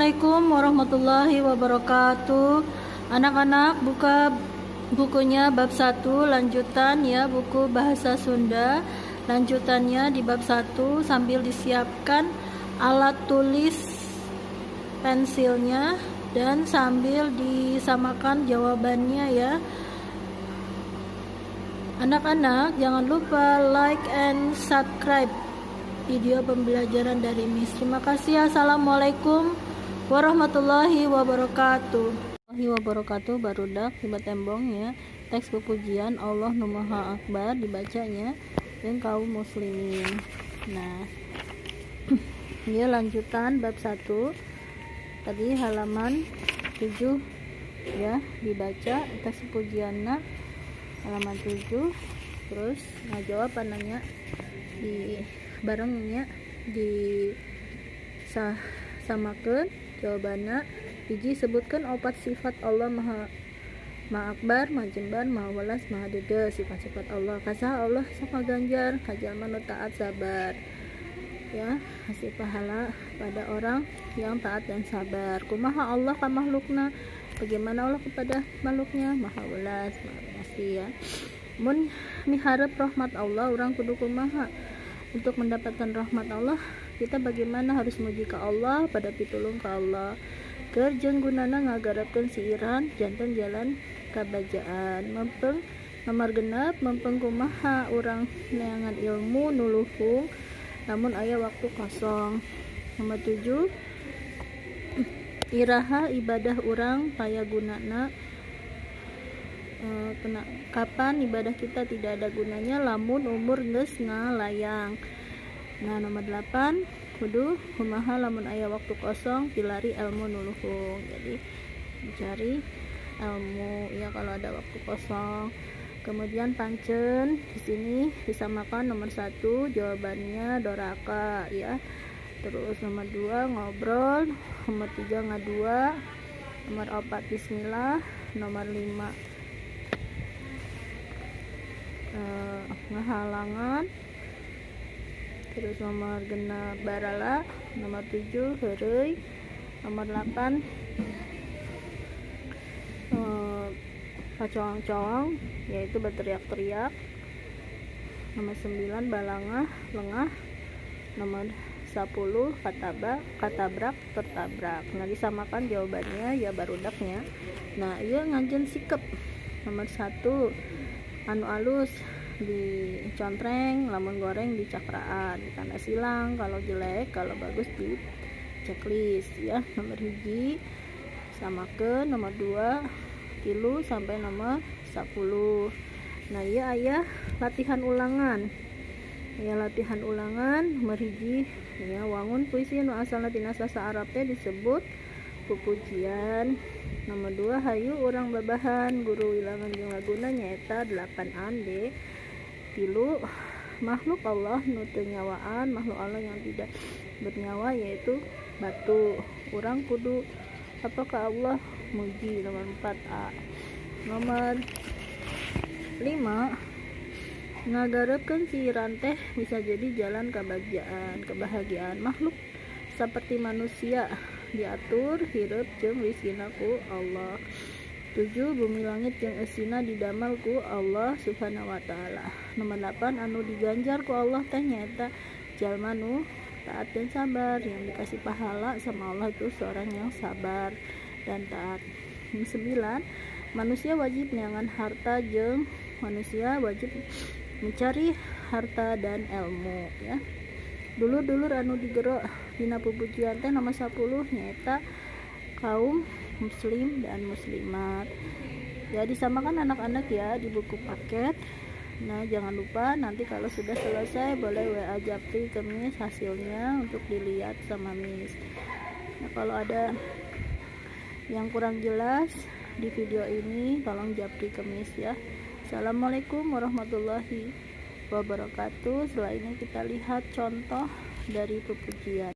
Assalamualaikum warahmatullahi wabarakatuh. Anak-anak, buka bukunya bab 1 lanjutan ya, buku bahasa Sunda. Lanjutannya di bab 1 sambil disiapkan alat tulis pensilnya dan sambil disamakan jawabannya ya. Anak-anak, jangan lupa like and subscribe video pembelajaran dari Miss. Terima kasih. Assalamualaikum warahmatullahi wabarakatuh. Warahmatullahi wabarakatuh, barudak tiba tembong ya. Teks pujian Allah nu Maha Akbar dibacanya dan kaum muslimin. Nah, ini lanjutan bab 1. Tadi halaman 7 ya, dibaca teks pujianna halaman 7, terus nah jawabannya di barengnya di sah samakeun jawabanna. Hiji, sebutkan opat sifat Allah Maha Maha Akbar, Maha Jembar, Maha Welas, Maha Dede, sifat-sifat Allah. Ka saha Allah sok ngaganjar? Ka jalma nu taat sabar ya, kasih pahala pada orang yang taat dan sabar. Kumaha Allah ka makhlukna? Bagaimana Allah kepada makhluknya? Maha welas, Maha Pengasih ya. Mun miharep rahmat Allah, urang kudu kumaha? Untuk mendapatkan rahmat Allah, kita bagaimana? Harus muji ke Allah, pada pitulung ke Allah. Keur jeung gunana ngagarapkeun siiran janten jalan kabajaan. Mempeng nomor 6, mempeng kumaha urang neangan ilmu nu luhung lamun aya waktu kosong? Nomor 7, iraha ibadah urang paya gunana? Kena, kapan ibadah kita tidak ada gunanya? Lamun umur geus ngalayang. Nah, nomor 8, kudu kumaha lamun aya waktu kosong? Pilari ilmu nu luhung. Jadi mencari ilmu ya kalau ada waktu kosong. Kemudian pancen di sini disamakan nomor 1 jawabannya doraka ya, terus nomor 2 ngobrol, nomor 3 ngadua, nomor 4 bismillah, nomor 5 ngehalangan, terus nomor 6 barala, nomor 7 heureuy, nomor 8 pacoang-coang yaitu berteriak-teriak, nomor 9 balangah lengah, nomor 10 kataba katabrak tertabrak. Nah, disamakan jawabannya ya barudaknya. Nah, iya ngajen sikep nomor 1 anu alus di contreng, lamun goreng di cakraan, di tanda silang kalau jelek, kalau bagus di checklist ya. Nomor 1 sama ke nomor 2, 3 sampai nomor 10. Nah, iya ayah latihan ulangan ya, latihan ulangan nomor 1 ya, wangun puisi nu asalna tina sastra Arab teh disebut pupujian. Nomor 2, hayu urang babahan guru wilangan jeung laguna nyaeta 8 D. 3, makhluk Allah nu teu nyawaan, makhluk Allah yang tidak bernyawa yaitu batu. Urang kudu apakah Allah? Muji. Nomor 4 A. Nomor 5, ngagarepkeun siiran teh bisa jadi jalan kebahagiaan. Kebahagiaan makhluk seperti manusia diatur hirup jeung rizkina ku Allah. 7, bumi langit jeung eusina didamel ku Allah Subhanahu wa taala. Nomor 8, anu diganjar ku Allah teh nyaeta jalma nu taat dan sabar. Yang dikasih pahala sama Allah itu seorang yang sabar dan taat. 9, manusia wajib neangan harta jeung manusia wajib mencari harta dan ilmu ya. Dulur-dulur anu digero dina pupujian teh nomor 10 nyaeta kaum muslim dan muslimat ya. Disamakan anak-anak ya di buku paket. Nah, jangan lupa nanti kalau sudah selesai boleh WA Japri ke Miss hasilnya untuk dilihat sama Miss. Nah, kalau ada yang kurang jelas di video ini tolong japri ke Miss ya. Assalamualaikum warahmatullahi wabarakatuh. Setelah ini kita lihat contoh dari pupujian.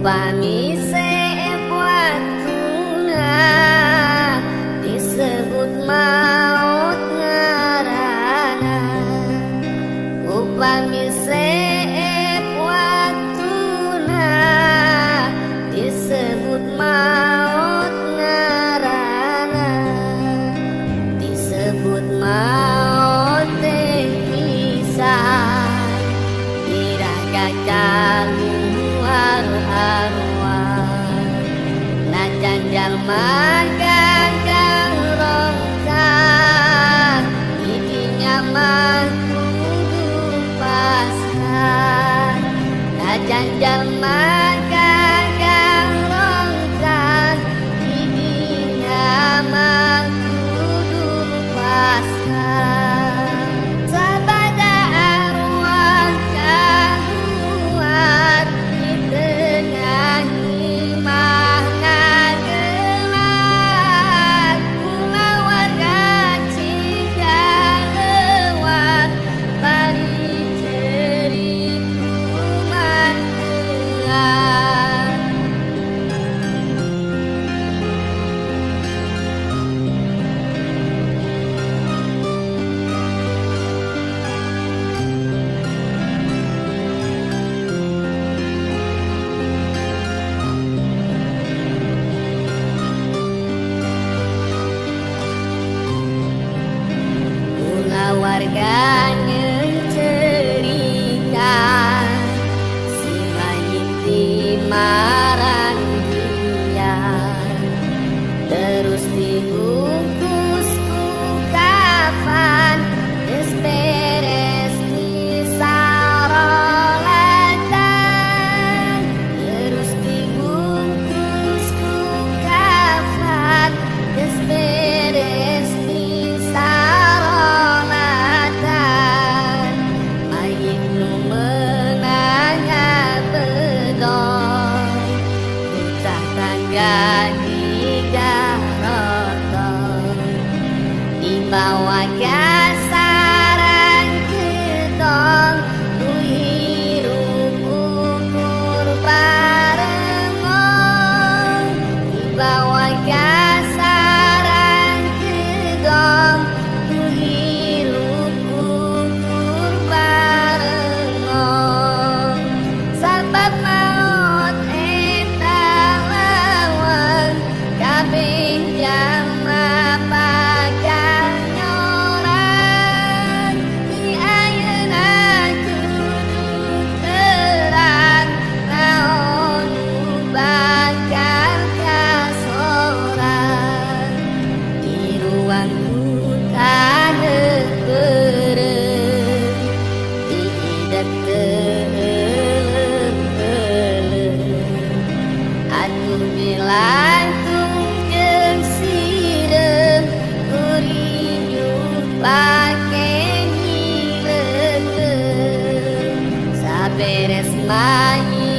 Upami seep waktuna disebut maut ngarana. Upami seep waktuna disebut maut ngarana. Disebut maut teh pisan iraga kaluar arwah. Najan jalma gagal rongkah didinya mah kudu pasrah. Najan jalma gagal rongkah didinya mah kudu pasrah. Sabada arwah kaluar di tengah imah ngagelar. Kulawarga cikalewat bari ceurik kumantean. Kulawarga nyencerikan si mayit di marandian, terus dibungkus ku kafan geus beres disarolatan. Terus dibungkus ku kafan geus beres disarolatan. Mayit nu meunang ngabedol bocah tangga digaroton. Dibawa ka sarang gedong nu hirup ukur barengong. Dibawa ka sarang gedong nu hirup ukur barengong. Sabab maut eta lawang kabeh jalma bakal nyorang. Di ayeuna kudu terang naon nu bakal kasorang. Di ruang taneuh beureum diidak teu euleuh-euleuh. Atuh dilantung jeung sireum kurinyuh pake nyileungkeun. Saberes mayit